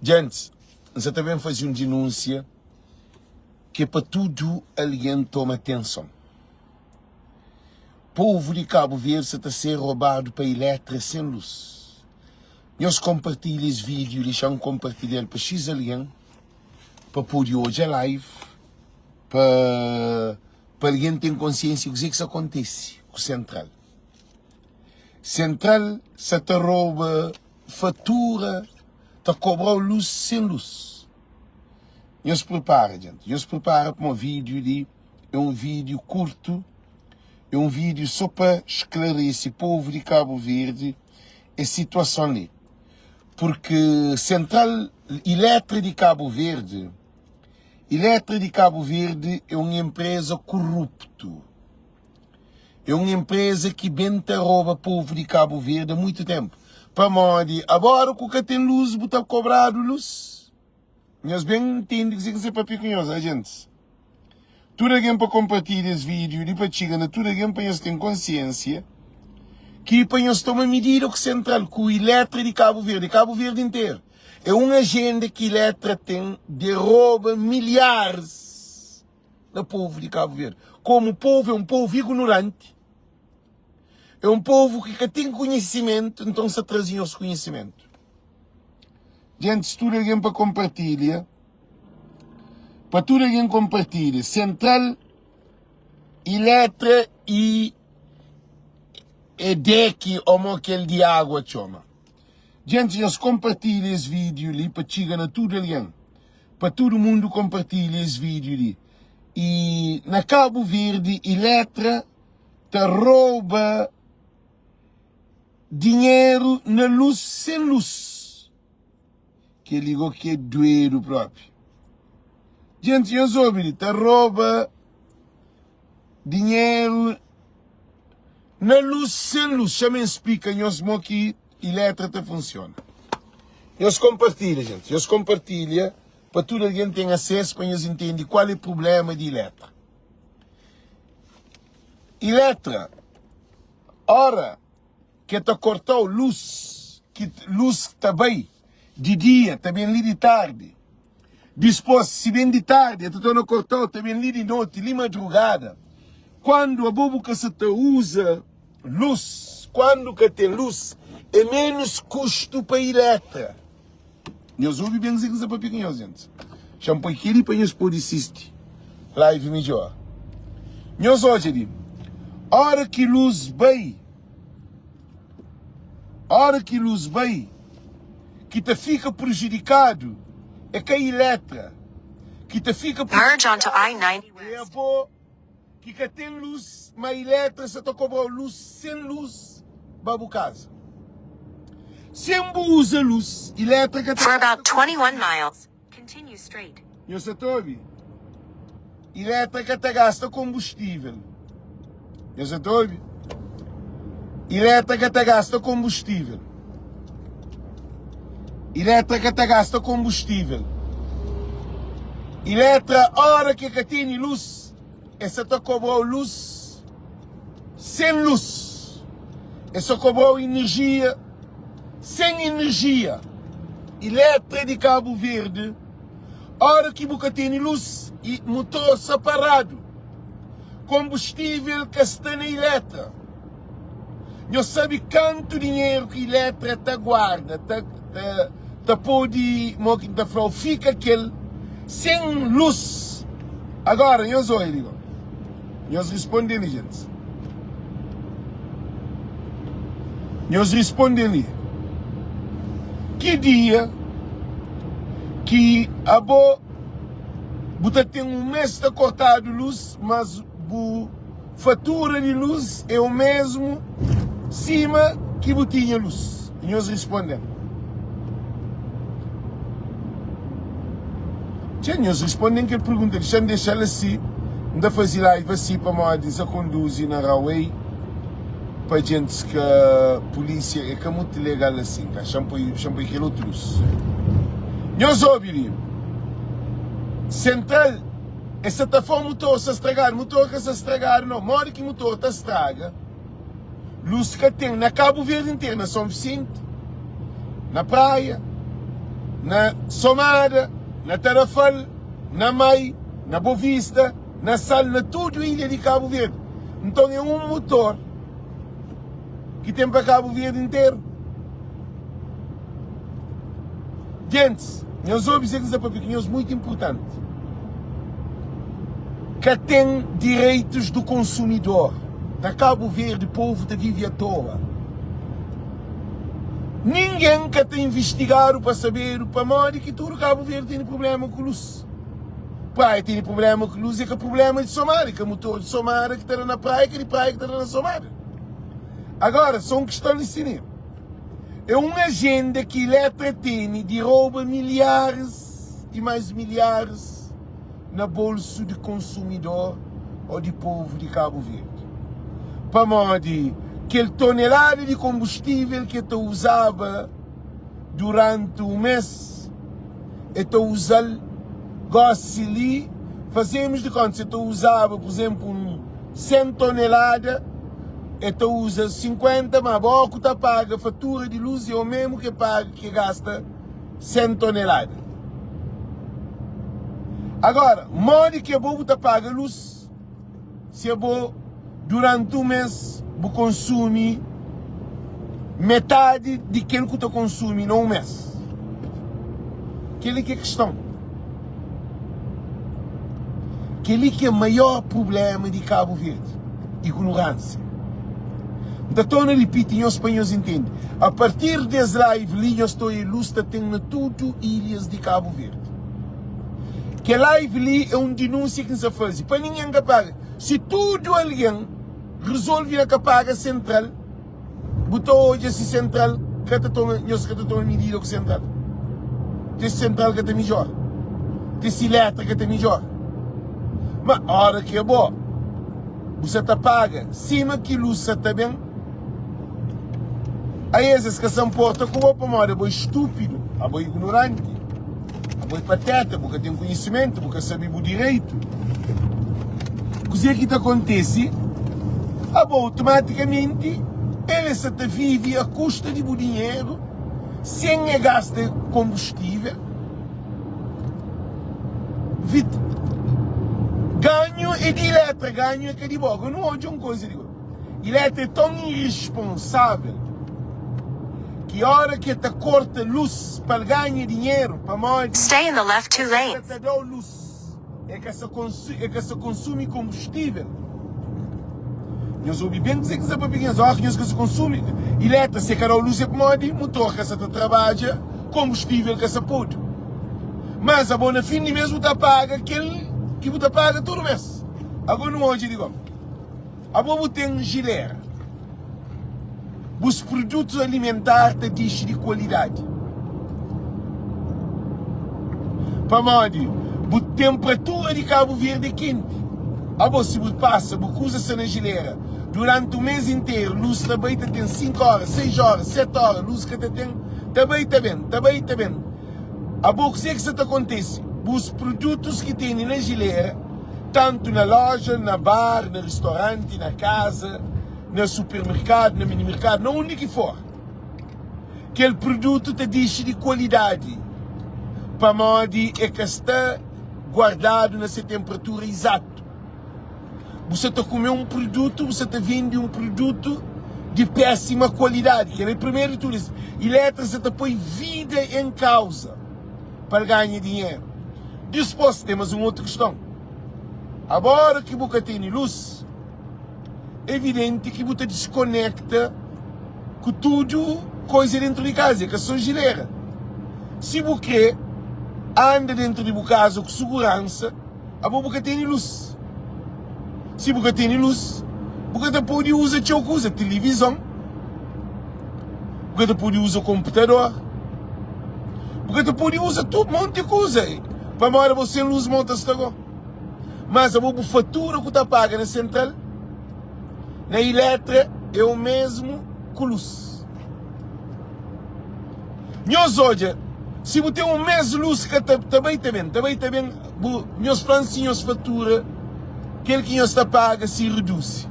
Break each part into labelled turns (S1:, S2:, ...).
S1: Djentis, N sa ta ben faze un dinúnsia ki é pa tudu algen toma atenson. Povu di Kabu Verdi sa ta ser robadu pa Iletra sen lus. Nhos konpartilha es vídiu, dexa-m konpartilha-l pa xis algen pa pode odja live, pa pa algen ten konsiensia kuzê ki sa kontise ku Sentral. Sentral sa ta roba fatura ta kobrau lus sen lus. Nhos pripara djent, nhos pripara pamo vídeo li é um vídeo kurtu, é um vídeo só pa sklarese povu di Kabu Verdi es situason li. Purki sentral iletra di Kabu Verdi, iletra di Kabu Verdi é um enpreza kuruptu. É un enpreza ki ben ta roba povu di Kabu Verdi a muitu tenpu. Pamodi agora ku ka ten lus bu ta kobradu lus. Nhos ben ntende kuzê ki N sta papia ku nhos, ha gentis? Tudu algen pa konpartilha es vídiu li pa txiga na tudu algen pa nhos ten konsiensia ki pa nhos toma midida ku sentral ku Iletra di Kabu Verdi, Kabu Verdi interu. É un ajenda ki Iletra ten de roba milharis. na povu di Kabu Verdi. Komu povu é un povu ignoranti, é un povu ki ka ten konhisimentu, nton sa traze nhos konhisimentu. Gentis, tudu algen pa konpartilha, pa tudu algen konpartilha, Sentral Iletra i Edeki, ô mo kel di agua txoma. Gentis, nhos konpartilha es vídiu li pa txiga na tudu algen. Pa tudu mundu konpartilha es vídiu li. I na Kabu Verdi Iletra ta rouba dinheru na lus sen lus. Keli go ki é duedu propi. Djenti nhos obi li, ta rouba dinheru na lus sen lus. Xa-m splika nhos mo ki Iletra ta funsiona. Nhos konpartilha, jenti. Nhos konpartilha pa tudu algen ten asesu pa nhos intende kual é prubléma di Iletra. Iletra, óra ke ta korta-u lus, ki lus ta bai di dia, ta ben li di tardi. Dispôs, si ben di tardi, el ta torna korta-u, ta ben li di noti, li madrugada. Kuandu abo bu ka sa ta uza lus, kuandu ka ten lus, é ménus kustu pa iletra. Nhos obi ben kuzê ki N sta papia ku nhos, gentis. Xa-m poi kel-li pa nhos pode sisti live midjór. Nhos odja li, óra ki lus bai, Óra ki lus bai, ki ta fika prujudikadu é ka Iletra, ki ta fika prujudikadu é abo ki ka ten lus, má Iletra sa ta kobra-u lus sen lus ba bu kaza. Sen bu uza lus, Iletra ka ta gasta konbustível. Nhos sa ta obi? Iletra ka ta gasta konbustível. Nhos sa ta obi? Iletra ka ta gasta konbustível. Iletra ka ta gasta konbustível. Iletra, óra ki ka tene lus, e sa ta kobra-u lus sen lus. E sa kobra-u inerjia sen inerjia. Iletra di Kabu Verdi, óra ki bu ka tene lus i mutor sa paradu, konbustível ka sta na iletra. Nhos sabe kantu dinheru ki Iletra ta guarda, ta, ta, ta pode, mo ki N ta fla-u, fika kel sen lus. Agora, nhos oia li go. Nhos risponde li, gentis. Nhos risponde li. Ki dia ki abo bu ta ten un mes ta kortadu lus, mas bu fatura di lus é o mesmu sima ki bu tinha lus? Nhos risponde-m. Txê, nhos risponde-m kel pergunta li. Xa-m dexa-l asi. N ta faze live asi pamodi N sa konduzi na Rawei pa djentis ka pulísia é ka mutu legal asin ka. Xa-m poi, xa-m poi kel otu lus. Nhos obi li. Sentral, es sa ta fla mutor sta stragadu. Mutor ka sta stragadu nau. Modi ki mutor ta straga? Lus ka ten na Kabu Verdi interu, na Son Visenti, na Praia. Na Somada, na Tarafal, na Mai, na Bovista, na Sal, na tudu ilha di Kabu Verdi. Nton é un mutor ki ten pa Kabu Verdi interu. Gentis, nhos obi se ki N sta papia ku nhos, muitu inpurtanti. Ka ten direitus du konsumidor na Kabu Verdi, povu ta vive atoa. Ningen ka ta investigadu pa sabedu pamodi ki tudu Kabu Verdi tene prublema ku lus. Praia tene prublema ku lus, é ka prublema di Somada, é ka mutor di Somada ki ta da na praia, é ka di praia ki ta da na Somada. Agora, só un kiston li si. É un ajenda ki Iletra tene di rouba milharis i mais milharis na bolsu di konsumidor ô di povu di Kabu Verdi. Pamodi kel tonelada di konbustível ki el ta uzaba duranti un mês, el ta uza-l gósi li. Fazemos di konta, si el ta uzaba, pur izénplu, un 100 tonelada, el ta uza 50, má bo ku ta paga fatura di lus é omésmu ki el paga, ki el gasta 100 tonelada. Agora, modi ki abo bu ta paga lus si abo duranti un mes bu konsumi metadi di kel ku ta konsumi na un mes? Kel-li ki é kiston. Kel-li ki é maior prubléma di Kabu Verdi, ignoránsia. N ta torna ripiti nhos pa nhos intende. A partir des live li nhos ta oia lus ta ten na tudu ilhas di Kabu Verdi. Kel live li é un dinúnsia ki N sa faze pa ningen ka paga. Si tudu algen rezolve na ka paga sentral, Bu ta odja si sentral ka ta toma, nhos ka ta toma midida ku sentral. Te si sentral ka ta midjora. Te si letra ka ta midjora. Ma ora ki abo bu sa ta paga sima ki lus sa ta ben, aes es ka sa nporta ku bo pamodi abo é stúpidu, abo é ignoranti. Abo é pateta, bu ka ten konhisimentu, bu ka sabe bu direitu. Kuzê ki ta kontise? Abo automatikamenti el sa ta vive a kusta di bu dinheru, sen e gasta konbustível. Vit, ganhu é di Iletra, ganhu é ka di bo. Agora nu odja un koza di bo. Iletra é ton irresponsável ki ora ki el ta korta lus pa el ganha dinheru pamodi
S2: Stay in the left two
S1: el ka
S2: lanes.
S1: ta da-u lus, el ka sa el ka sa konsumi konbustível. Nhos obi ben kuzê ki N sta papia ku nhos, óras ki nhos ka sa konsumi Iletra, si el ka da-u lus é pamodi mutor ka sa ta trabadja, konbustível ka sa podu. Mas abo na fin di mês bu ta paga kel ki bu ta paga tudu mês. Abo nu odja di gomi. Abo bu ten jilera. Bus produtus alimentar ta dixi di kualidadi. Pamodi bu tenpratura di Kabu Verdi é kenti. Abo si bu pasa bu kuza sta na jilera duranti un mes interu, lus ta bai ta ten 5 ora, 6 ora, 7 ora, lus ka ta ten, ta bai ta ben, ta bai ta ben. Abo kuzê ki sta ta kontise? Bus produtus ki tene na jilera. Tantu na loja, na bar, na ristoranti, na kaza, na supermerkadu, na minimerkadu, na undi ki for, kel produtu ta dixi di kualidadi pamodi e ka sta guardadu na se tenperatura izatu. Bu sa ta kume un produtu, bu sa ta vende un produtu di pésima kualidadi. Kel-la é primeru di tudu. Iletra sa ta poi vida en kauza. pa el ganha dinheru. Dispôs, ten más un otu kiston. Agóra ki bu ka tene lus, é evidenti ki bu ta diskonekta ku tudu koiza déntu di kaza, é ka sô jilera. Si bu krê anda déntu di bu kaza ku suguransa, Abo bu ka tene lus. Si bu ka tene lus, bu ka ta pode uza txeu kuza, tilivizon, bu ka ta pode uza konputador, bu ka ta pode uza tudu monti kuza. Pamodi abo sen lus mo ta sta go. Mas abo bu fatura ku ta paga na sentral, na iletra é o mesmu ku lus. Nhos odja, si bu ten un mes lus ka ta ta bai ta ben, ta bai ta ben, bu nhos fla-m si nhos fatura kel ki nhos ta paga si reduzi.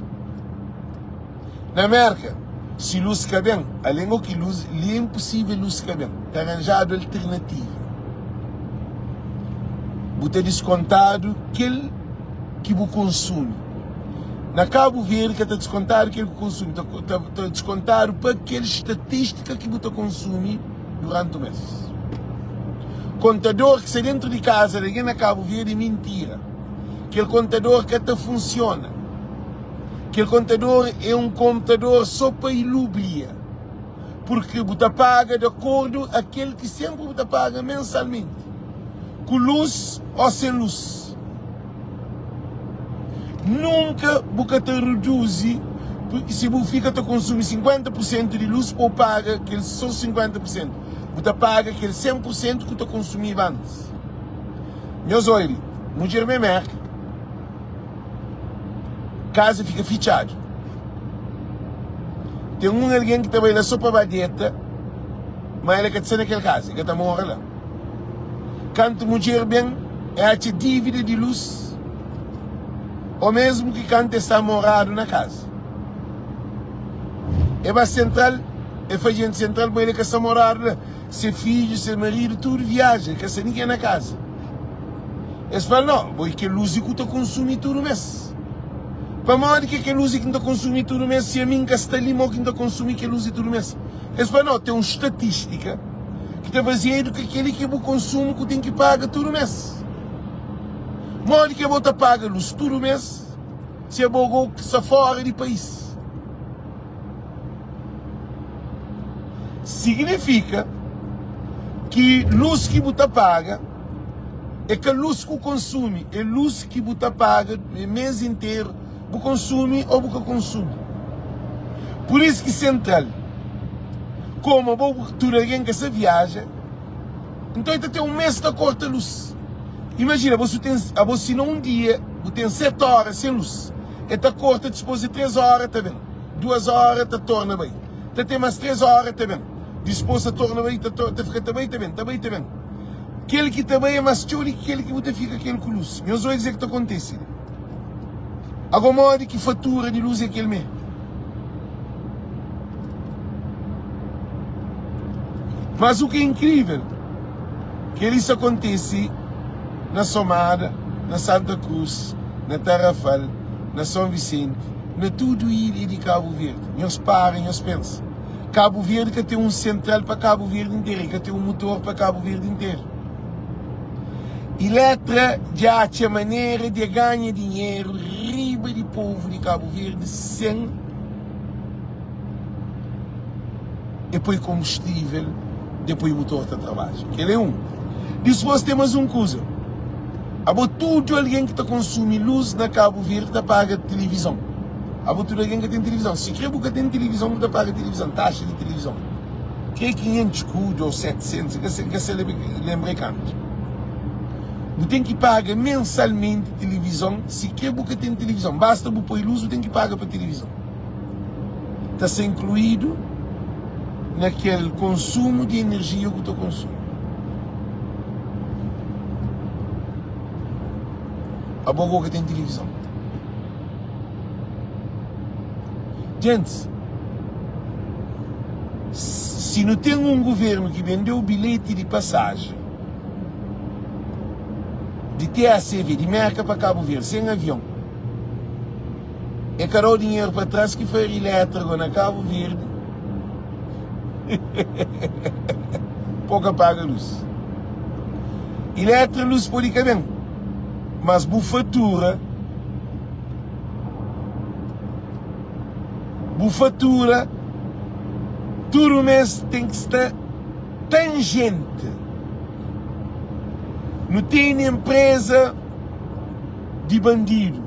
S1: Na Merka, si lus ka ben, alen o ki lus li é inposível lus ka ben, ta ranjadu alternativa. Bu ta diskontadu kel ki bu konsumi. Na Kabu Verdi ka ta diskontadu kel ki bu konsumi, ta, ta, ta diskontadu pa kel statistika ki bu ta konsumi duranti mês. Kontador ki sta dentru di kaza di algen na Kabu Verdi é mintira. Kel kontador ka ta funsiona. Kel kontador é un komputador sô pa ilubria, purki bu ta paga di akordu a kel ki senpri bu ta paga mensalmenti, ku lus ô sen lus. Nunka bu ka ta reduzi si bu fika ta konsumi 50 pur sentu di lus pa bu paga kel sô 50 pur sentu. Bu ta paga kel 100 pur sentu ki bu ta konsumiba antis. Nhos oi li, mudjer ben Merka. Kaza fika fitxadu. Ten un algen ki ta bai la so pa ba deta, ma el ka ta sta na kel kaza, el ka ta mora la. Kantu mudjer ben, el atxa dívida di lus, ô mésmu ki kantu el sta moradu na kaza. El ba sentral, el fla jenti sentral ma el ka sta moradu la. Se fidju, se maridu, tudu viaja, ka sta ningen na kaza. Es fla-l, No, bo é kel lus li ku ta konsumi tudu mês. Pamodi ki é kel lus li ki N ta konsumi tudu mês si ami N ka sta li? Mo ki N ta konsumi kel lus li tudu mês? Es fla, No, ten un statistika ki ta baziadu ki kel-li ki bu konsumu ku ten ki paga tudu mês. Modi ki bo ta paga lus tudu mês si abo go ki sta fora di país? Signifika ki lus ki bu ta paga é ka lus ku konsumi, é lus ki bu ta paga mês interu, bu konsumi ô bu ka konsumi. Pur isu ki sentral, komu abo tudu algen ka sa viaja, nton el ta ten un mês ta korta lus. Imajina, abo si ten, abo si na un dia bu ten 7 óra sen lus, el ta korta dispôs di 3 óra ta ben, 2 óra ta torna bai, ta ten más 3 óra ta ben, dispôs ta torna bai, ta ta fika ta bai ta ben, ta bai ta ben. Kel ki ta bai é más txeu di ki kel ki bu ta fika kel ku lus. Nhos odja kuzê ki ta kontise li. Ago modi ki fatura di lus é kel mê? Mas u ki é inkrivel, kel-li sta kontise na Somada, na Santa Krus, na Tarrafal, na Son Visenti, na tudu ilha di Kabu Verdi. Nhos para, nhos pensa. Kabu Verdi ka ten un sentral pa Kabu Verdi interu, el ka ten un mutor pa Kabu Verdi interu. Iletra dja atxa manera di ganha dinheru riba di povu di Kabu Verdi sen e poi konbustível de poi mutor ta trabadja. Kel é un. Dispôs ten más un kuza. Abo tudu algen ki ta konsumi lus na Kabu Verdi ta paga tilivizon. Abo tudu algen ka ten tilivizon. Si kre bu ka ten tilivizon, bu ta paga tilivizon, taxa di tilivizon. Kre 500 skudu ou 700, N ka se, N ka se lenbra é kantu. Bu ten ki paga mensalmenti tilivizon, si kre bu ka ten tilivizon. Basta bu poi lus, bu ten ki paga pa tilivizon. Ta sta inkluidu na kel konsumu di enerjia ku ta konsumi. Abo go ka ten tilivizon. Gentis, si nu ten un guvernu ki bendeu bilheti di pasajen di TACV di Merka pa Kabu Verdi sen avion, e ka dau dinheru pa tras ki fari letra go na Kabu Verdi po ka paga lus. Iletra lus podi ka ben, mas bu fatura. Bu fatura tudu mês ten ki sta tangente. Nu tene enpreza di bandidu,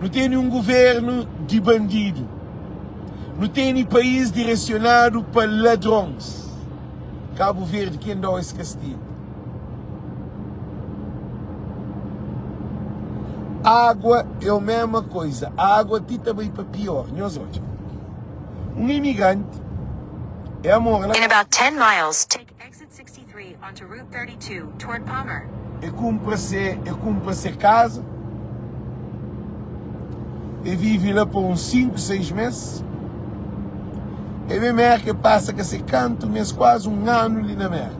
S1: nu tene un guvernu di bandidu, nu tene país diresionadu pa ladrons. Kabu Verdi, ken da-u es kastigu? Água é o mesma coisa. Água ti ta bai pa pior. Nhos odja. Um imigrante é amor la.
S2: In about 10 miles, take exit 63 onto Route 32 toward Palmer.
S1: E kumpra se, e kumpra se kaza. E vive la pa uns 5, 6 mês. E ben Merka e pasa ka se kantu mês, kuazi un anu li na Merka.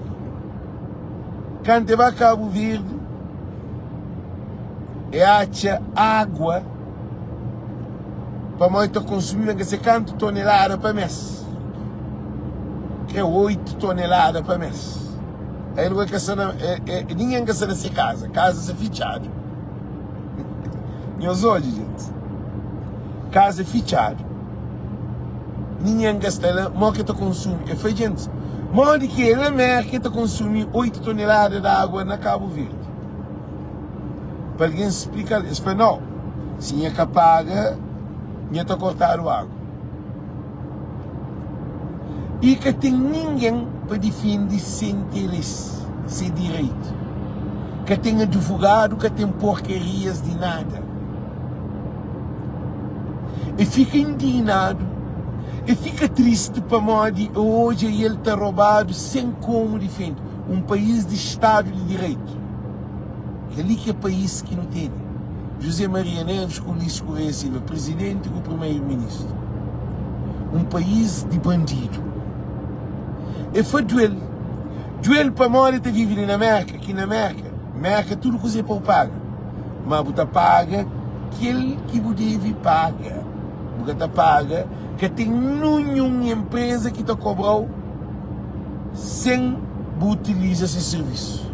S1: Kantu e ba Kabu Verdi. E atxa agua pamodi ta konsumi ka se kantu tonelada pa mes. Kre 8 tonelada pa mes. El ka ka sta na ningen ka sta na se kaza, kaza sta fitxadu. Nhos odja gente, kaza fitxadu, ningen ka sta la, mo ke ta konsumi? E fla gente, modi ki el na Merka e ta konsumi 8 tonelada di agua na Kabu Verdi? Pa algen splika-l, es fla, nau, si nha ka paga, nha ta kortadu agu. I ka ten ningen pa difende se interesi, se direitu. Ka ten advogadu, ka ten porkerias di nada. E fika indignadu, e fika tristi pamodi e odja el ta robadu sen komu difende. Un país di stadu di direitu. Kel-li ki é país ki nu tene. José Maria Neves ku Ulisses Correia Silva, Presidenti ku Primeiro Ministro. Un país di bandidu. E fa duel. Duel pamodi e ta vive li na Merka, ki na Merka, Merka tudu kuza é pa bu paga. Ma bu ta paga kel ki bu debe paga. Bu ka ta paga, ka ten ninhun enpreza ki ta kobra-u sen bu utiliza se sirvisu.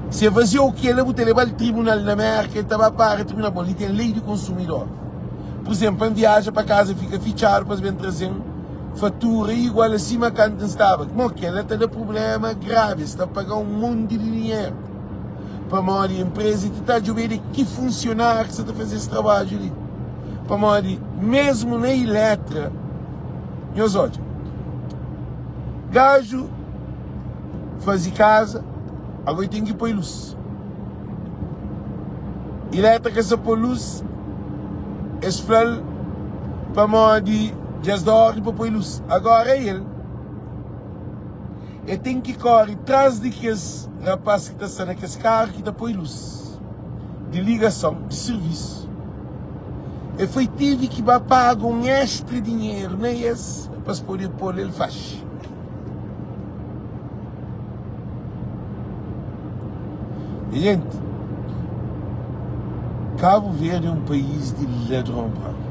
S1: Si e faze-u kela, bu ta leba-l tribunal na Merka, el ta ba para tribunal. Bon, li ten lei di konsumidor. Pur izenplu, pa N viaja pa kaza fika fitxadu pa es ben traze-m fatura igual a sima kantu N staba. Mo, kela ta da prubléma gravi, es ta paga-u un monti di dinheru. Pamodi enpreza ti ta djobe di ki funsionáriu ki sta ta faze es trabadju li. Pamodi mesmu na Iletra, nhos odja, gaju faze kaza, ago e ten ki poi lus. Iletra ka sa poi lus, es fla-l pamodi dja es da ordi pa poi lus. Agora el. E ten ki kóre tras di kes rapás ki ta sta na kes karu ki ta poi lus di ligason di sirvisu. E foi tevi ki ba paga un extra dinheru na es pa es pode pô-l el faxi. Nha gente, Kabu Verdi é un país di ladron propi.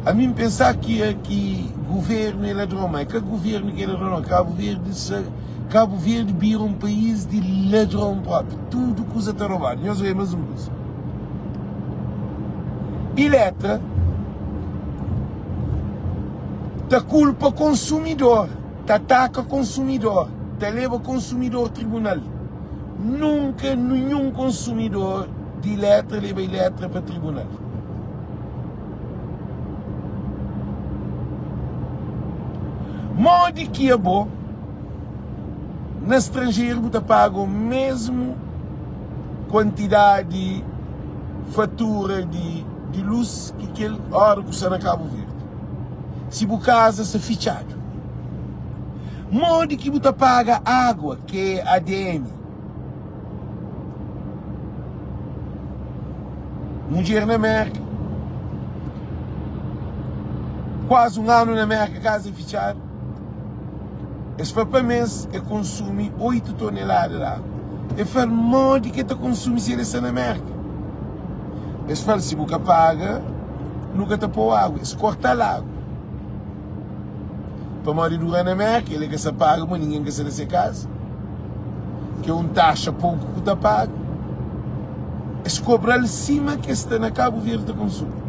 S1: Ami N pensa ki ki guvernu é ladron, ma é ka guvernu ki é ladron nau. Kabu Verdi sa Kabu Verdi bira un país di ladron propi. Tudu kuza ta robadu. Nhos obi mas un kuza. Iletra ta kulpa konsumidor, ta ataka konsumidor, ta leba konsumidor tribunal. Nunka ninhun konsumidor di Iletra leba Iletra pa tribunal. Modi ki abo na stranjeru bu ta paga o mesmu kuantidadi fatura di di lus ki kel ora ku sta na Kabu Verdi? Si bu kaza sta fitxadu, modi ki bu ta paga agua ki é ADM? Mudjer na Merka, kuazi un anu na Merka, kaza fitxadu. Es fla pa mês e konsumi 8 tonelada di agu. E fla-l modi ki e ta konsumi si el sta na Merka. Es fla-l si bu ka paga, nu ka ta pô-u agu. Es korta-l agu. Pamodi dura na Merka, el ka sta paga, ma ningen ka sta na se kaza. Ki é un taxa poku ku ta paga. Es kobra-l sima ki es sta na Kabu Verdi ta konsumi.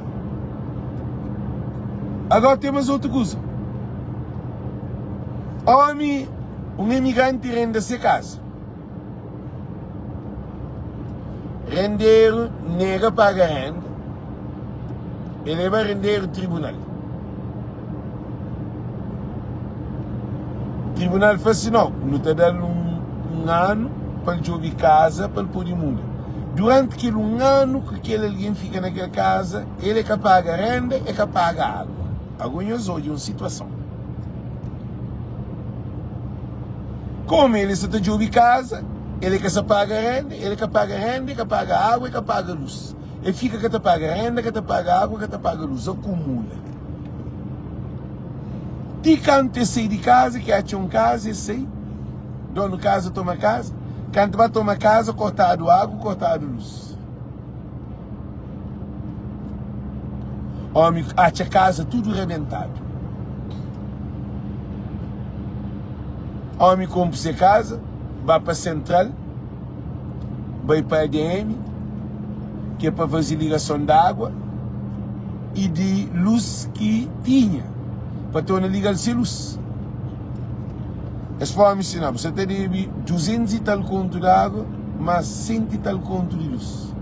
S1: Agora ten mas otu kuza. Omi, un imigranti renda se kaza. Renderu nega paga renda, e leba renderu tribunal. Tribunal fla si, no, nu ta da-l un, un anu pa el djobe kaza pa el pode muda. Duranti kel un anu ki kel algen fika na kel kaza, el e ka paga renda, e ka paga agua. Ago nhos odja un situason. Komu el sta ta djobe kaza, el e ka sta paga renda, el e ka paga renda, e ka paga agua, e ka paga lus. E fika ka ta paga renda, ka ta paga agua, ka ta paga lus. Akumula. Ti kantu e sai di kaza, ki atxa un kaza, e sai, donu kaza toma kaza. Kantu ba toma kaza, kortadu agu, kortadu lus. Ómi atxa kaza tudu rabentadu. Ómi konpu se kaza, ba pa sentral, bai pa ADM, ki é pa faze ligason di água i di lus ki tinha, pa torna liga-l se lus. Es fla ómi si, Bu sa ta debe duzentus i tal kontu di água, más sentu i tal kontu di lus.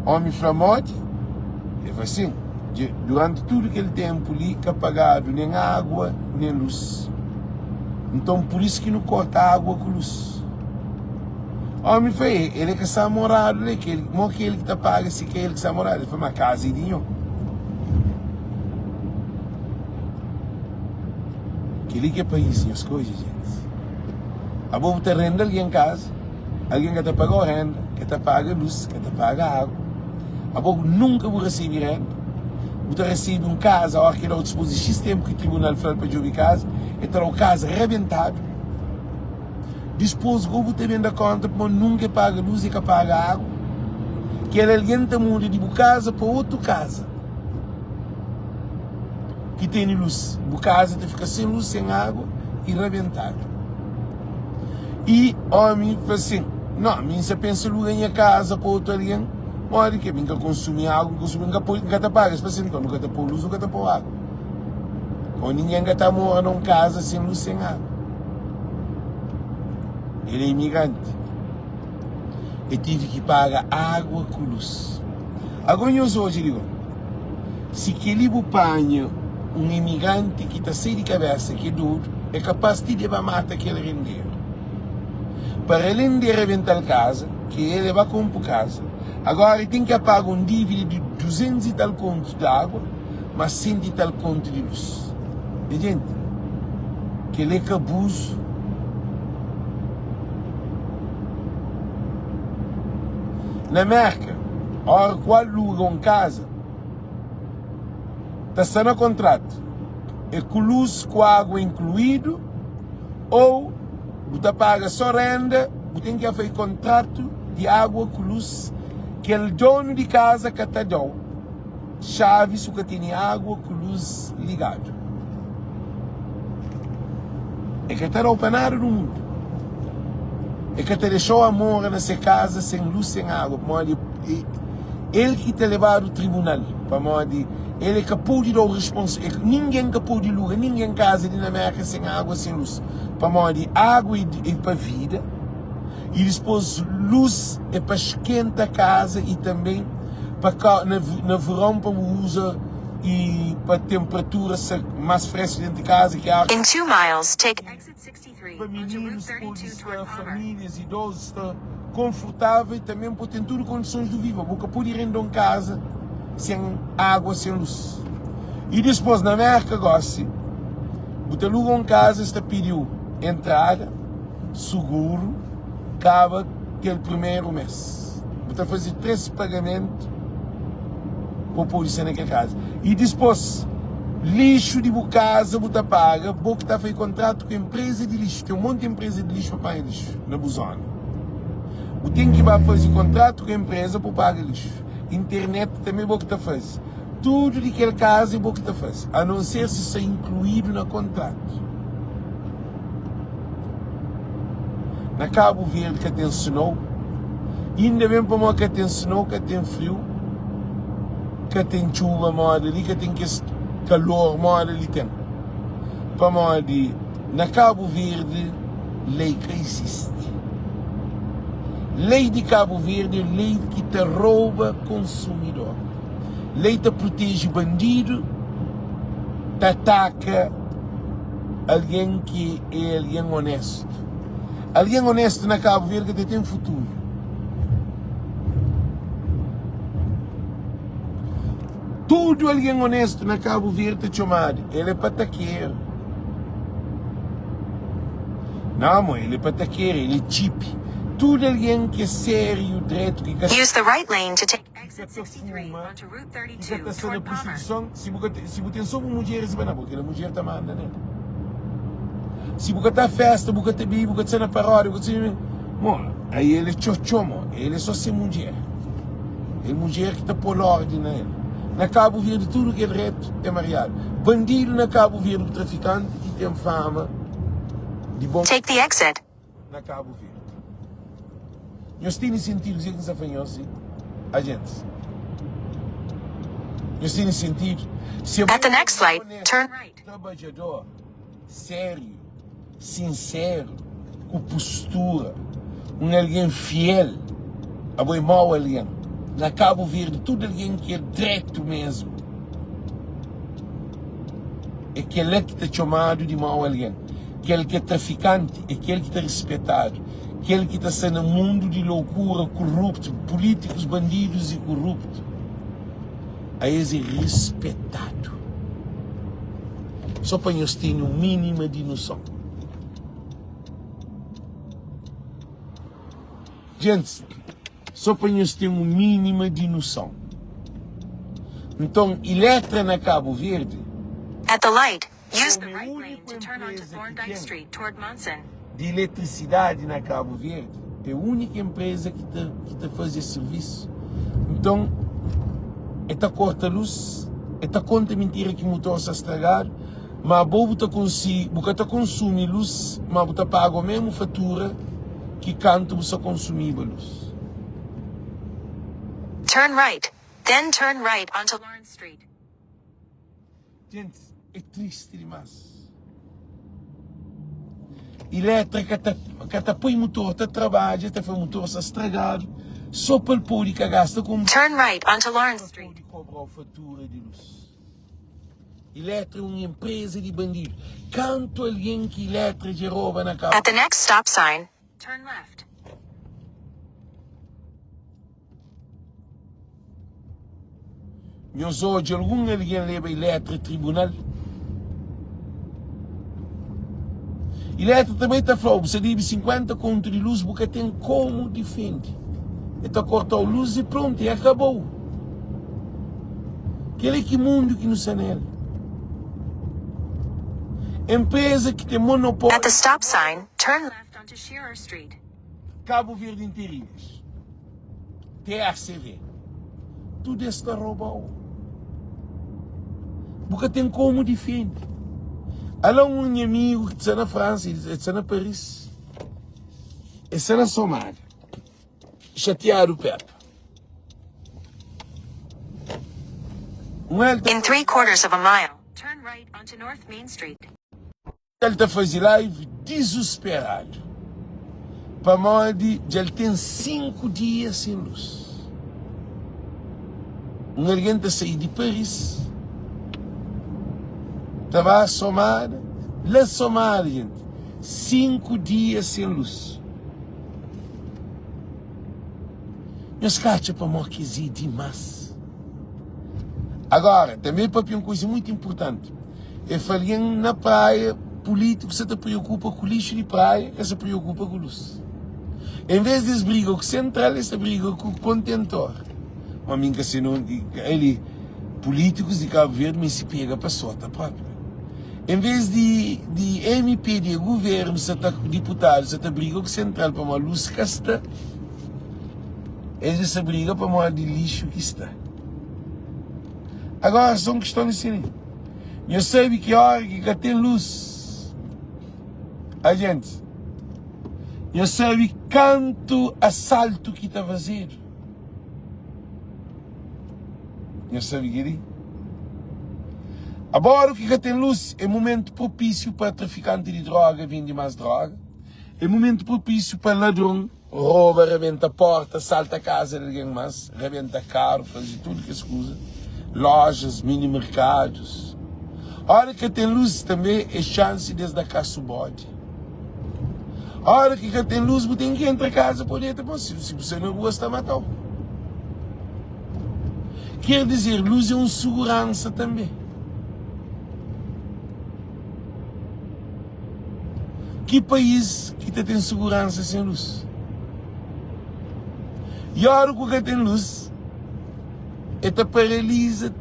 S1: Ómi fla, Modi? El fla sin, Dja duranti tudu kel ténpu li ka pagadu nen água nen lus. Nton, pur isu ki nu korta água ku lus. Ómi fla, E, el é ka sta moradu la, kel, mo ki el ki ta paga si ka el ki sta moradu? El fla, Ma kaza é di nho. Kel-li ki é país nhos ka odja, gentis. Abo bu ta renda algen kaza, algen ka ta paga-u renda, ka ta paga lus, ka ta paga água. Abo nunka bu resebe renda. Bu ta resebe un kaza óras ki el da-u dispôs di xis ténpu ki tribunal fla-l pa djobe kaza, el ta da-u kaza rabentadu. Dispôs gó bu ta ben da kónta pamodi nunka el paga lus, el ka paga agu. Kel algen ta muda di bu kaza pa otu kaza ki tene lus. Bu kaza ta fika sen lus, sen agu i rabentadu. I ómi fla sin, Nau, mi N sta pensa luga nha kaza pa otu algen. Modi ki mi N ka konsumi agu, N konsumi, N ka poi, N ka ta paga. Es fla sin, Nton nu ka ta poi lus, nu ka ta poi agu. Ô ningen ka ta mora na un kaza sen lus, sen agu. El é imigranti. El tive ki paga agua ku lus. Agora nhos odja li go. Si keli bu panha un imigranti ki ta sai di kabesa ki é dodu, é kapaz ti di ba mata kel renderu. Para alén di rebenta-l kaza, ki el é ba konpu kaza, agora el ten ki paga un dívida di 200 i tal kontu di agua, mas 100 i tal kontu di lus. Nha jenti, kel-li é ka abuzu. Na Merka, óra ku aluga un kaza, ta sta na kontratu, é ku lus ku água inkluídu ô bu ta paga sô renda, bu ten ki fai kontratu di água ku lus, kel donu di kaza ka ta da-u. Xavi su ka tene agua ku luz ligadu E ka ta dau pa nada du mundu E ka ta dexau amora na se kaza sen luz sen agua Pamodi el ki ta lebadu tribunal Pamodi el e ka podi dau responsa Ningen ka podi luga ningen kaza di na Merka sen agua sen luz Pamodi agua e pa vida I dispos luz e pa skenta kaza i tanben pa ka na na veron pa bu uza i pa tenpratura ser mas fresku dentu di kaza ki ar
S2: In 2 miles, take exit 63
S1: pa
S2: onto Route
S1: mininus pode
S2: 32
S1: sta
S2: toward Palmer.
S1: familias idozus sta konfortavel i tanben pa ten tudu kondisons di viva bu ka pode renda un kaza sen agua sen luz i dispos na merka gosi bu ta luga un kaza es ta pidiu entrada suguru kaba kel primeru mês. Bu ta faze 3 pagamentu pa bu pode sta na kel kaza. I dispôs, lixu di bu kaza bu ta paga, bo ki ta faze kontratu ku enpreza di lixu. Ten un monti enpreza di lixu pa panha lixu na bu zona. Bu ten ki ba faze kontratu ku enpreza pa bu paga lixu. Internet tanbê bo ki ta faze. Tudu di kel kaza é bo ki ta faze, anonser si sta inkluídu na kontratu. Na Cabo Verde ka ten snow Inda ben pamodi ka ten snow ka ten friu Ka ten txuba moda li ka ten kes kalor moda li ten Pamodi na Cabo Verde lei ka izisti Lei di Cabo Verde é lei ki ta rouba konsumidor Lei ta proteje bandidu ta ataka algen ki é algen onéstu. Algen onéstu na Kabu Verdi ka ta ten futuru. Tudu algen onéstu na Kabu Verdi ta txomadu, el é patakeru. Não, amor, el é patakeru, el é txipi. Tudu algen ki é sériu, dretu, ki ka.
S2: Use the right lane to take
S1: Ki ka
S2: exit
S1: ta
S2: 63
S1: fuma,
S2: onto Route
S1: ki ka
S2: 32
S1: ta sta na
S2: toward Palmer.
S1: prostituison, si bu ka ta, si bu ten so bu mudjer riba na bo, kela mudjer ta manda nel. Si bu ka ta festa, bu ka ta bibi, bu ka ta sta na paródia, bu ka ta sta, mo, aí el é txotxó, mo, el é so se mudjer. El mudjer ki ta pol ordi na el. Na Kabu Verdi tudu ki é dretu é mariadu. Bandidu na Kabu Verdi ku trafikanti ki ten fama di bon.
S2: Take the exit.
S1: Na Kabu Verdi. Nhos tene sentidu kuzê ki N sta fla nhos si? Ajentis. Nhos tene sentidu? Si
S2: At the next light, turn right.
S1: Trabadjador, sériu, sinseru, ku postura, un algen fiel, abo é mau algen. Na Kabu Verdi tudu algen ki é dretu mesmu é kel-la ki ta txomadu di mau algen. Kel ki é trafikanti é kel ki ta rispetadu. Kel ki ta sta na mundu di lokura, kuruptu, pulítikus, bandidus i kuruptu. A es é rispetadu. Só pa nhos tene un mínima di noson. Gentis, só pa nhos ten un mínima di noson. Nton, Iletra na Kabu Verdi.
S2: At the light, use the
S1: Komu é
S2: right lane
S1: úniku
S2: to turn onto
S1: enpreza ki
S2: Thorndike
S1: ten
S2: Street toward Monson.
S1: di eletrisidadi na Kabu Verdi, é únika enpreza ki ta ki ta faze es sirvisu. Nton, e ta korta lus, e ta konta mintira ki mutor sta stragadu, ma abo bu ta konsi bu ka ta konsumi lus, ma bu ta paga omemu fatura ki kantu bu sta konsumiba lus.
S2: Turn right, then turn right onto Lawrence Street.
S1: Gentis, é tristi dimás. Iletra ka ta, ka ta poi mutor ta trabadja, ta fla mutor sta stragadu, só pa el pode ka gasta konbustível.
S2: Turn right onto Lawrence
S1: Pa
S2: Street.
S1: pode kobra-u fatura di lus. Iletra é un enpreza di bandidu. Kantu algen ki Iletra dja roba na
S2: At the next stop sign, turn left.
S1: Nhos odja algun algen leba Iletra tribunal? Iletra ta bai ta fla-u, bu sta debe 50 kontu di lus, bu ka ten komu difende. E ta korta-u lus i prontu, i akabou. Kel-li ki mundu ki nu sta na el. Enpreza ki ten monopóliu.
S2: At the stop sign, turn left onto Shearer Street.
S1: Kabu Verdi Inteirinhas, TACV, tudu es ta roba-u. Bu ka ten komu difende. Ala un nha amigu ki sta na Fransa, el sta na Paris, el sta na Somada, xatiadu Pepa. Un el ta
S2: In 3/4 of a mile, turn right onto North Main Street.
S1: El ta faze live dizusperadu pamodi dja el ten 5 dia sen lus. Un algen ta sai di Paris ta ba Somada, la Somada jenti, 5 dia sen lus. Nhos ka atxa pamodi kes é dimas. Agora, tanbe papia un kuza mutu inpurtanti. E fla algen na praia, pulítiku sa ta preokupa ku lixu di praia, ka sa preokupa ku lus. En vez di es briga ku sentral, es ta briga ku kontentor. Ma mi N ka se non di ali, pulítikus di Kabu Verdi meste pega pa sota propi. En vez di di MP di guvernu sa ta diputadu sa ta briga ku sentral pamodi lus ka sta, es sa briga pamodi lixu ki sta. Agora só un kiston di si. Nhos sabe ki ora ki ka ten lus, a gente, nhos sabe kantu asaltu ki ta fazedu? Nhos sabe kel-li? Agora ki ka ten lus é momentu propísiu pa trafikanti di droga vende más droga, é momentu propísiu pa ladron Roba, rabenta porta, salta kaza di algen mas, rabenta karu, faze tudu kes kuza, lojas, mini merkadus. Ora ki ka ten lus tanbe é xansi di es da kasu bodi. Ora ki ka ten lus bu ten ki entra kaza pa deta pamodi si bu sai na rua es ta matau. Ker dizer lus é un suguransa tanbe. Ki país ki ta ten suguransa sen lus? I ora ku ka ten lus, e ta paraliza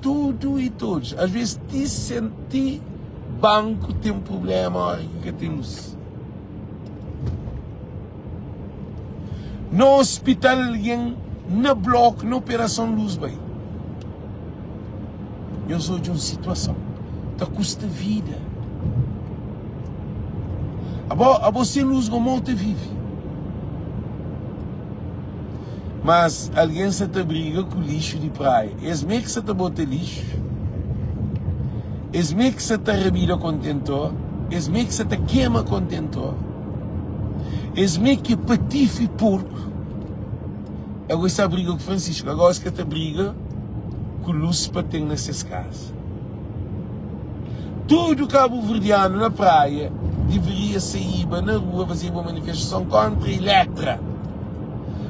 S1: tudu i todos. Às vezes ti sen ti banku ten problema ora ki ka ten lus. Na hospital algen na bloku na operason lus bai. Nhos odja un situason ta kusta vida. Abo, abo sen lus go mau ta vive. Mas algen sa ta briga ku lixu di praia. Es mê ki sa ta bota lixu, es mê ki sa ta rabida kontentor, es mê ki sa ta kema kontentor, es mê ki é patife porku. Ago es sa briga ku Francisco, agora es ka ta briga ku lus pa ten na ses kaza. Tudu kabuverdianu na Praia deveria saíba na rua fazeba un manifestason kontra Iletra.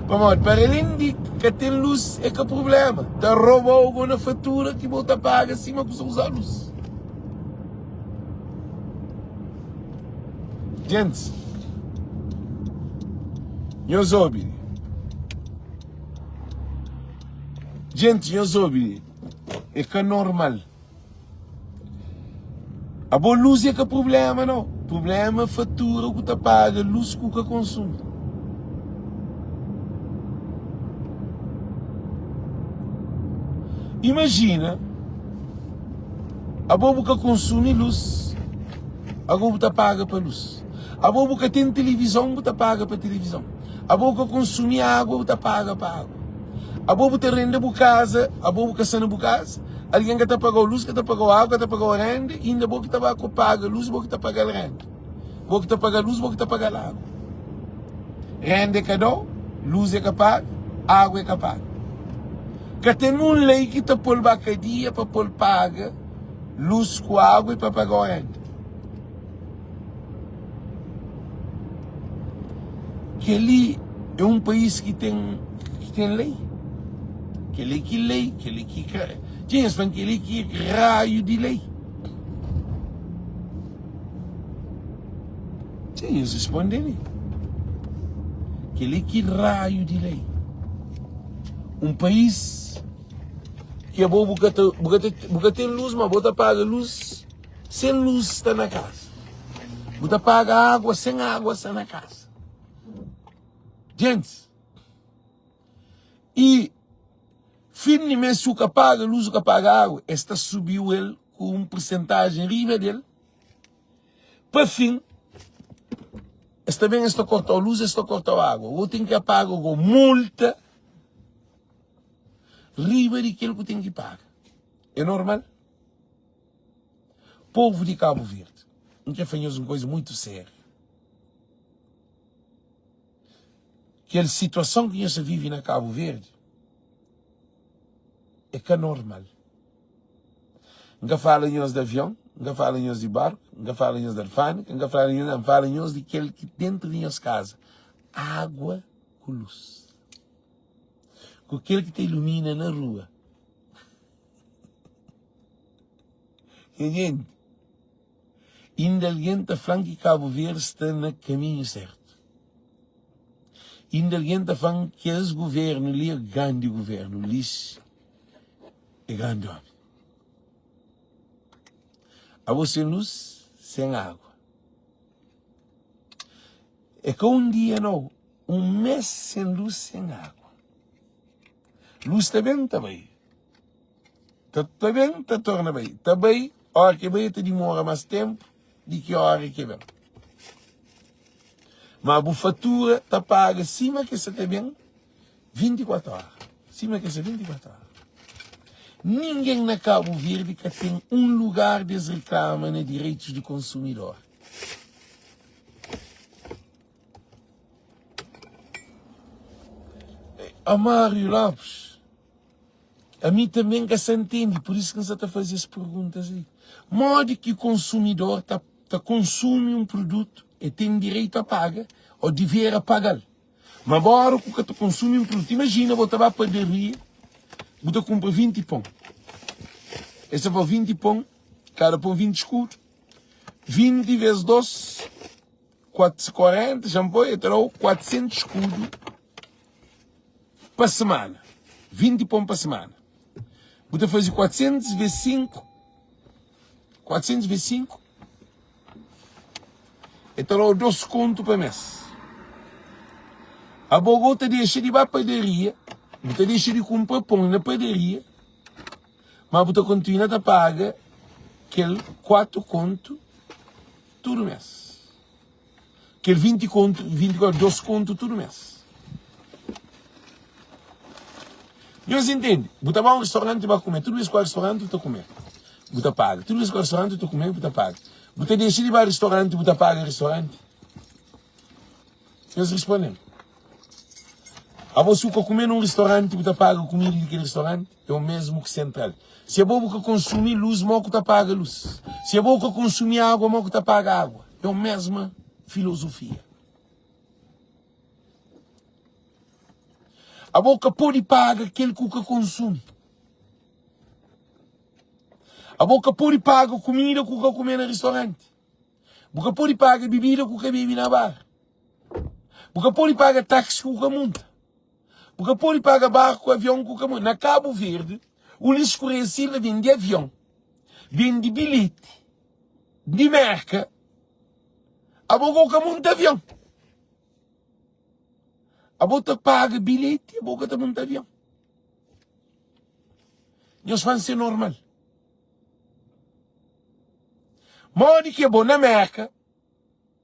S1: Pamodi para alén di ka ten lus é ka prublema, ta roba-u go na fatura ki bo ta paga sima ku sa uza lus. Gentis, nhos obi. Gentis, nhos obi. É ka normal. Abo luz é ka problema não. Problema é fatura ku ta paga luz ku ka konsumi. Imagina abo bu ka konsumi luz, abo bu ta paga pa luz. Abo bu ka ten tilivizon, bu ta paga pa tilivizon. Abo bu ka konsumi agua, bu ta paga pa agua. Abo bu ta renda bu kaza, abo bu ka sta na bu kaza, algen ka ta pagau lus, ka ta pagau agu, ka ta pagau renda, inda bo ki ta ba ku paga lus, bo ki ta pagal renda. Bo ki ta paga lus, bo ki ta pagal agu. Renda e ka dau, lus e ka paga, agu e ka paga. Ka ten un lei ki ta pol ba kadia pa pol paga lus ku agu e pa pagau renda. Kel-li é un país ki ten ki ten lei. Kel-li ki lei, kel-li ki ka. Txeu es fla-m kel-li ki raiu di lei. Txeu es responde li. Kel-li ki raiu di lei. Un país ki abo bu ka ta bu ka ta bu ka ten lus, ma bo ta paga lus. Sen luz sta na kaza. Bu ta paga água sen água sta na kaza. Gentis, i fin di mes si u ka paga luz, u ka paga água, es ta subiu el ku un persentajen riba del. Pa fin, es ta ben es ta kortau luz, es ta kortau água. Bu ten ki apaga go multa riba di kel ku ten ki paga. É normal? Povu di Kabu Verdi, N kre fla nhos un koza muitu sériu. Kel situason ki nhos ta vive na Kabu Verdi é ka normal. N ka fala nhos di avion, N ka fala nhos di barku, N ka fala nhos di alfândega, N ka fala nhos, N fala nhos di kel ki dentru di nhos kaza, água ku lus, ku kel ki ta ilumina na rua. Nha gente, inda algen ta fla-m ki Kabu Verdi sta na kaminhu sertu. Inda algen ta fla-m ki es guvernu li é grandi guvernu, Ulisses é grandi omi. Abo sen lus, sen agua. É ka un dia nau, un mes sen lus, sen agua. Lus ta ben, ta bai. Ta ta ben, ta torna bai. Ta bai, ora ke bai, ta dimora mas tempu di ki ora ke ben. Ma bu fatura ta paga sima ke sa ta ben 24 ora. Sima ke sa 24 ora. Ningen na Kabu Verdi ka ten un lugar di es riklama na direitus di konsumidor. Amário Lopes, Ami tanbê N ka sa ntende, pur isu ki N sa ta faze es perguntas li. Modi ki konsumidor ta ta konsumi un produtu, el ten direitu a paga ô dever a paga-l. Ma bora ku ka ta konsumi un produtu, imajina bo ta ba padaria, bu ta kunpra 20 pon. Es ta fla-u 20 pon, kada pon 20 skudu, 20 ves 2, 40, xa N poi, el ta da-u 400 skudu. pa semana, 20 pon pa semana. Bu ta faze 400 ves 5, 400 ves 5, e ta dau 2 kontu pa mes. Abo go ta dexa di ba padaria, bu ta dexa di kunpra pon na padaria. Ma bu ta kontinua ta paga kel 4 kontu tudu mês. Kel 20 kontu, 20, 2 kontu tudu mês. Nhos intende? Bu ta ba un restauranti ba kume. Tudu bês ku ba restauranti bu ta kume, bu ta paga. Tudu bês ku ba restauranti bu ta kume, bu ta paga. Bu ta dexa di ba restauranti bu ta paga restauranti? Nhos responde-m. Abo si bu ka kume nun restauranti bu ta paga kumida di kel restauranti? É o mesmu ki sentral. Si abo bu ka konsumi lus, mo ku ta paga lus? Si abo bu ka konsumi agua, mo ku ta paga agua? É o mesma filosofia. Abo ka pode paga kel ku ka konsumi. Abo ka pode paga kumida ku ka kume na restauranti. Bu ka pode paga bibida ku ka bebe na bar. Bu ka pode paga taxi ku ka munta. Bu ka pode paga barku ku avion ku ka munta. Na Cabo Verde, Ulisses Correia Silva bende avion, bende bilhete di Merka, abo go ka munta avion. Abo ta paga bilhete, abo ka ta munta avion. Nhos fla-m si é normal. Modi ki é bo na Merka,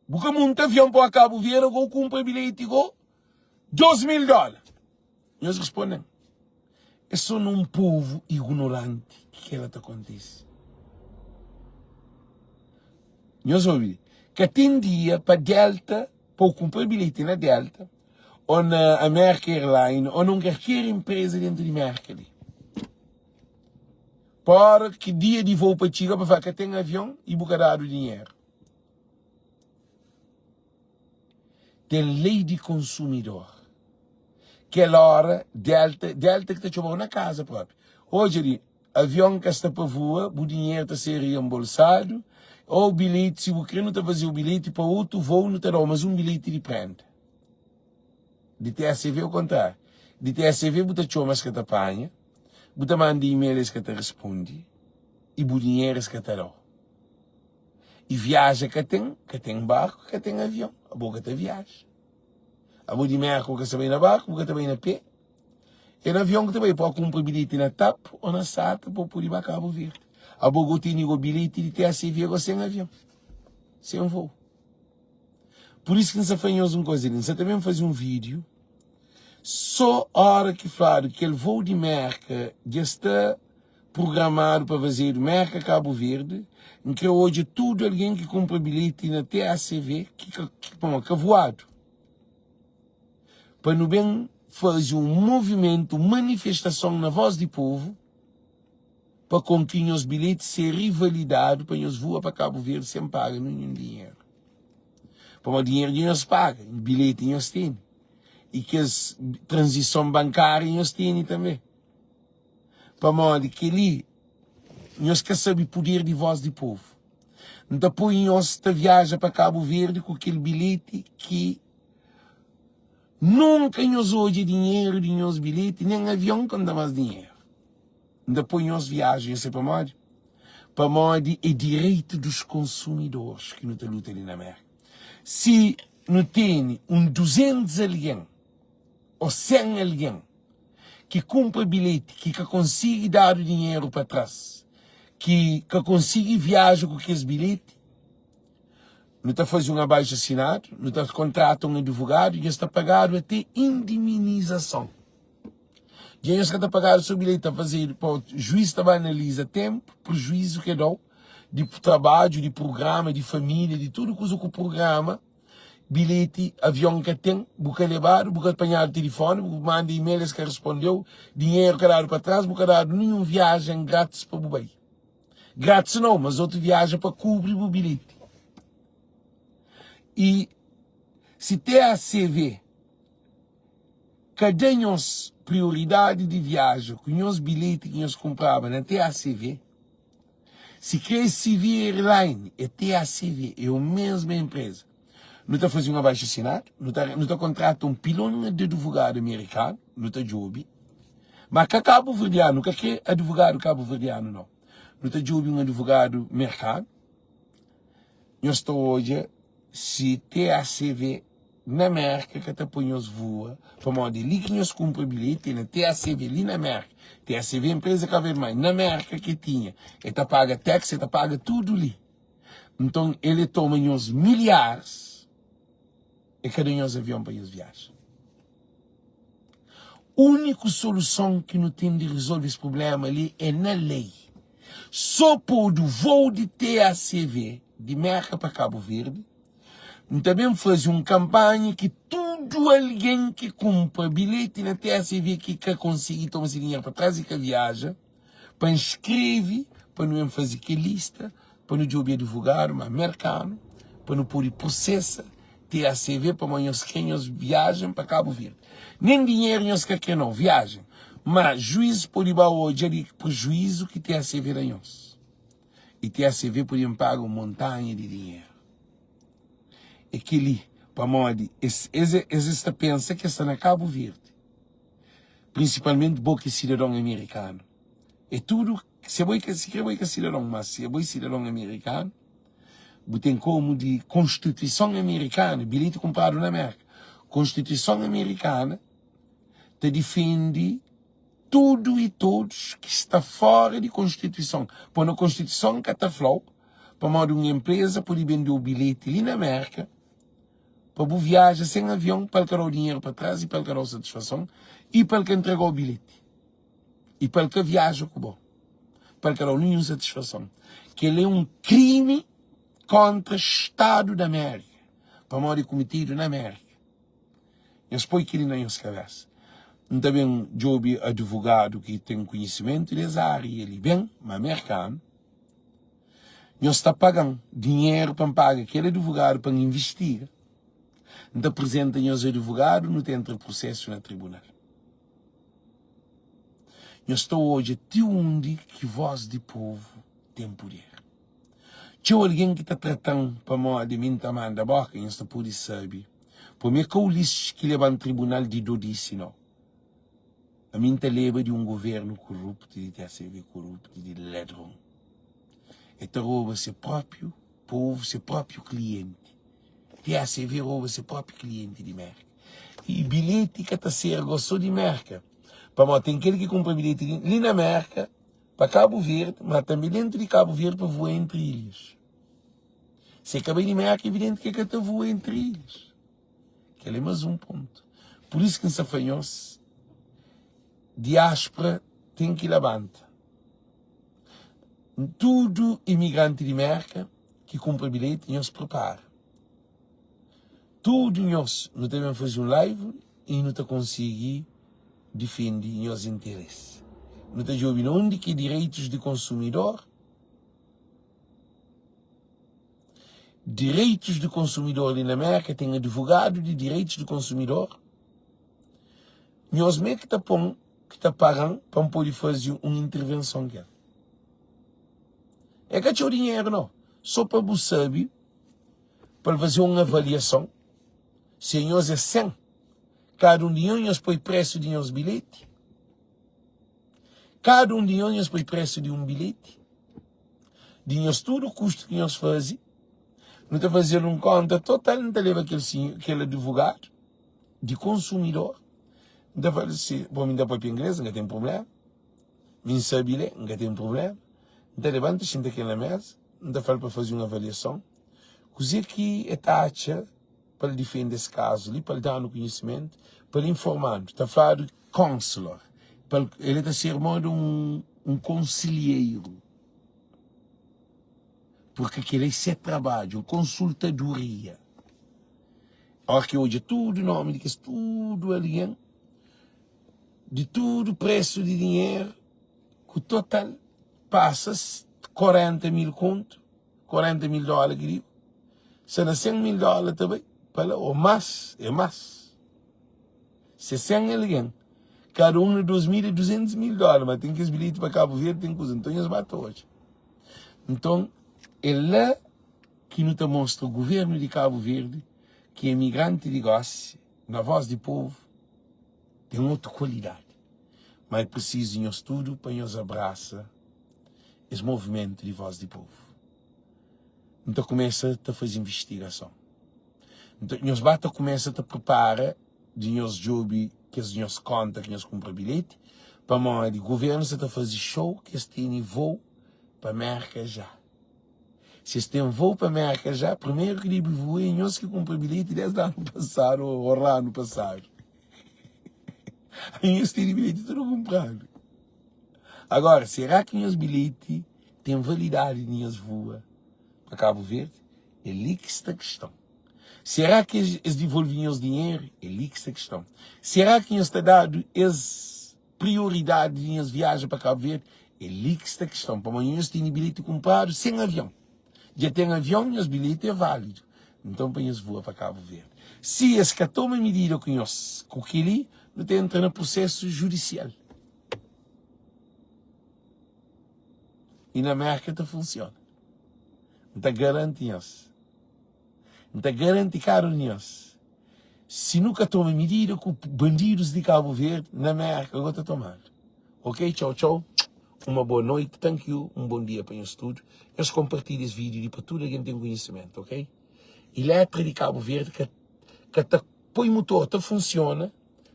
S1: bu ka munta avion pa Cabo Verde, go kunpra bilheti go 2000 dóla. Nhos responde-m, é sô na un povu ignoranti ki kel-la ta kontise. Nhos obi, ka ten dia pa Delta, pa bu kunpra bilheti na Delta, ô na America Airline, ô na un kalker inpreza dentu di Merka li. Pa ora ki dia di vou pa txiga pa fla ka ten avion i bu ka dadu dinheru. Ten lei di konsumidor. Kel ora Delta, Delta ki ta txomau na kaza propi. Odja li, avion ka sta pa voa, bu dinheru ta ser rianbolsadu, ou bilheti, si bu kre nu ta fazeu bilheti pa otu vou nu ta dau mas un bilheti di prenda. Di TSV o kontrariu. Di TSV bu ta txoma es ka ta panha, bu ta manda email es ka ta responde i bu dinheru es ka ta dau. I viaja ka ten, ka ten barku, ka ten avion, abo ka ta viaja. Abo di Merka bu ka sa bai na barku, bu ka ta bai na pe. É na avion ki ta bai, pode kunpra bilheti na TAP o na SATA pa bu pode ba Kabu Verdi. Abo go tene go bilheti di TSV go sen avion, sen voo. Pur isu ki N sta fla nhos un kuza li, N sta ta ben faze un vídiu sô óra ki fladu kel voo di Mérka dja sta prugramadu pa fazedu Mérka-Kabu Verdi, N krê odja tudu algen ki kunpra bilheti na TACV ki ka pamodi ka voadu, pa nu ben faze un movimentu, un manifestason na vós di povu. pa kon ki nhos bilheti ser rivalidadu pa nhos voa pa Kabu Verdi sen paga ninhun dinheru. Pamodi dinheru dja nhos paga, bilheti nhos tene i kes tranzison bankáriu nhos tene tanbe. Pamodi kel-li nhos ka sabe puder di vós di povu. N ta poi nhos ta viaja pa Kabu Verdi ku kel bilheti ki nunka nhos odja dinheru di nhos bilheti, nen avion ka N da más dinheru. N ta poi nhos viaja, nhos sabe pamodi? Pamodi é direitu dos konsumidores ki nu ta luta li na Merka. Si nu tene un 200 algen ô 100 algen ki kunpra bilheti ki ka konsigi dadu dinheru pa tras, ki ka konsigi viaja ku kes bilheti, nu ta faze un abaixu asinadu, nu ta kontrata un advogadu, nhos ta pagadu ate indemnizason. Dja nhos ka ta pagadu so bilheti ta fazedu pa juiz ta ba analiza tenpu, prejuizu ke dau di trabadju, di prugrama, di familia, di tudu kuza ku prugrama, bilheti avion ka ten, bu ka lebadu, bu ka panhadu tilifoni, bu manda email es ka rispondeu, dinheru ka dadu pa tras, bu ka dadu ninhun viajen gratis pa bu bai. Gratis nau, mas otu viajen pa kubri bu bilheti. I si TACV Ka da nhos prioridadi di viaja ku nhos bilheti ki nhos kunpraba na TACV. Si kre CV Airline é TACV, é o mesma empresa. Nu ta faze un abaixo asinadu, nu ta nu ta kontrata un pilon di advogadu amerikanu, nu ta djobe, ma ka kabuverdianu, ka kre advogadu kabuverdianu nau. Nu ta djobe un advogadu merkanu, nhos ta odja si TACV. na Merka ka ta poi nhos voa pamodi é li ki nhos kunpra bilheti é na TACV li na Merka. TACV é enpresa Cabo Verde ma na Merka ki tinha. El ta paga tax, el ta paga tudu li. Nton el é toma nhos milharis é ka da nhos avion pa nhos viaja. Úniku soluson ki nu ten di rezolve es prubléma li é na lei. Sô podu voo di TACV di Merka pa Kabu Verdi, N ta ben faze un kanpanha ki tudu algen ki kunpra bilheti na TACV ki ka konsigi toma se dinheru pa tras i ka viaja, pa N skrebe pa nu ben faze kel lista pa nu djobe advogadu ma merkanu pa nu pode prosesa TACV pamodi nhos kre nhos viajen pa Kabu Verdi. Nen dinheru nhos ka kre nau, viajen. Ma juiz pode ba odja di prejuizu ki TACV da nhos. I TACV pode ben paga un montanha di dinheru. É kel-li pamodi es es ta pensa ki es sta na Kabu Verdi. Prinsipalmenti bo ki é sidadon amerikanu. É tudu, se bo é ka, si kre bo é ka sidadon, mas si abo é sidadon amerikanu, bu ten komu di konstituison amerikana, bilheti kunpradu na Merka, konstituison amerikana ta difendi tudu i todus ki sta fora di konstituison. Po na konstituison ka ta fla-u pamodi un enpreza pode bende-u bilheti li na Merka pa bu viaja sen avion pa el ka da-u dinheru pa tras i pa el ka da-u satisfason i pa el ka ntrega-u bilheti. i pa el ka viaja ku bo, pa el ka da-u ninhun satisfason. Kel-li é un krimi kóntra Stadu di Amérika, pamodi é kumetidu na Amérika. Nhos poi kel-li na nhos kabésa. N ta ben djobe advogadu ki ten konhisimentu di es ária li ben, ma merkanu. Nhos ta paga-m dinheru pa N paga kel advogadu pa N invistiga. N ta aprizenta nhos advogadu, nu ta entra prusésu na tribunal. Nhos ta odja ti undi ki vós di povu ten puder. Txeu algen ki ta trata-m pamodi mi N ta manda bóka, nhos ta pode sabe pa mi é ka Ulisses ki leba-m tribunal di dodisi, nau. Ami N ta leba di un govérnu koruptu, di TSV koruptu, di ladron. E ta roba se própiu povu, se própiu klienti. TSV roba se própi klienti di Merka. I bilheti ka ta ser go so di Merka. Pamodi ten kel ki kunpra bilheti li, li na Merka pa Kabu Verdi, ma tanbe dentu di Kabu Verdi pa voa entri ilhas. Se ka bai di Merka, evidenti ki ka ta voa entri ilhas. Kel é mas un pontu. Pur isu ki N sta fla nhos, diáspora ten ki labanta. Tudu imigranti di Merka ki kunpra bilheti, nhos pripara. Tudu nhos, nu ta ben faze un live i nu ta konsigi difende nhos interesi. Nu ta djobe na undi ki é direitus di konsumidor, direitus di konsumidor li na Merka ten advogadu di direitus di konsumidor. Nhos mê ki ta pon, ki ta paga-m pa N pode faze un intervenson kel. É ka txeu dinheru nau, sô pa bu sabe, pa el faze un avaliason, si anhos é 100, kada un di nhos, nhos poi presu di nhos bilheti, kada un di nhos, nhos poi presu di un bilheti, di nhos tudu kustu ki nhos faze, nu ta faze-l un konta total, nu ta leba kel sinhor, kel advogadu di konsumidor, nu ta fala si, bo mi ta papia ingles, N ka ten prublema. Mi N sabe lé, N ka ten prubléma. N ta lebanta, xinta kel na méza, N ta fla-l pa faze un avaliason. Kuzê ki el ta atxa pa el difende es kazu li, pa el da-nu konhisimentu, pa el informa-nu. Ta fladu counselor, pa el, el ta ser moda un, un konselheiru. Purki kel-la é se trabadju, un konsultadoria. Óras ki el odja tudu nómi di kes tudu algen, di tudu presu di dinheru ku total pasa 40 mil kontu, 40 mil dóla ki digo, sta na 100 mil dóla ta bai pa la ô más, é más. Se 100 algen, kada un na 2 mil é 200 mil dóla, ma ten kes bilheti pa Kabu Verdi, ten kuza, nton nhos ba ta odja. Nton, é la ki nu ta mostra guvernu di Kabu Verdi ki emigranti di gósi, na vós di povu, ten otu kualidadi. Ma é prisizu nhos tudu pa nhos abrasa es movimentu di Voz di Povu. N ta kumesa ta faze invistigason. Nton, nhos ba ta kumesa ta pripara di nhos djobe kes nhos konta ki nhos kunpra bilheti, pamodi guvernu sta ta faze xou ki es tene vou pa Mérka já. Si es ten vou pa Mérka já, primeru ki debe voa é nhos ki kunpra bilheti desdi anu pasadu ô anu pasadu. Nhos tene bilheti tudu kunpradu. Agora, será ki nhos bilheti ten validadi di nhos voa pa Kabu Verdi? É li ki sta kiston. Será ki es divolvi nhos dinheru? É li ki sta kiston. Será ki nhos ta dadu es prioridadi di nhos viaja pa Kabu Verdi? É li ki sta kiston. Pamodi nhos tene bilheti kunpradu sen avion. Dja ten avion, nhos bilheti é válidu. Nton pa nhos voa pa Kabu Verdi. Si es ka toma midida ku nhos ku keli, nu ta entra na prusesu judisial. I na Merka ta funsiona. N ta garanti nhos. N ta garanti kada un di nhos. Si nu ka toma midida ku bandidus di Kabu Verdi, na Merka go ta tomadu. Ok, txau txau. Uma boa noite, thank you, un bon dia pa nhos tudu. Nhos konpartilha es vídeo li pa tudu algen ten konhisimentu, ok? Iletra di Kabu Verdi ka, ka ta poi mutor ta funsiona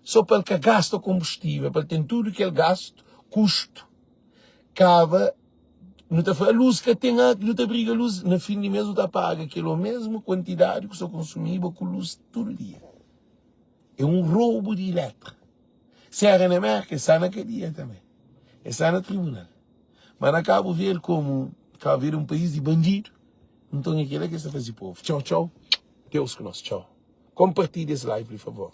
S1: so pa el ka gasta konbustível, pa el ten tudu kel gastu, kustu, kaba Nu ta fla luz ka ten a, nu ta briga luz, na fin di mes nu ta paga kel mesmu kuantidadi ku sta konsumiba ku luz tudu dia. É un roubu di iletra. Se era na Merka, e sta na kadia tanbe, e sta na tribunal. Ma na Kabu Verdi, komu Kabu Verdi é un país di bandidu, nton é kila ki es ta faze povu. Txau, txau, Deus ku nos, txau. Konpartilha es live li, favor.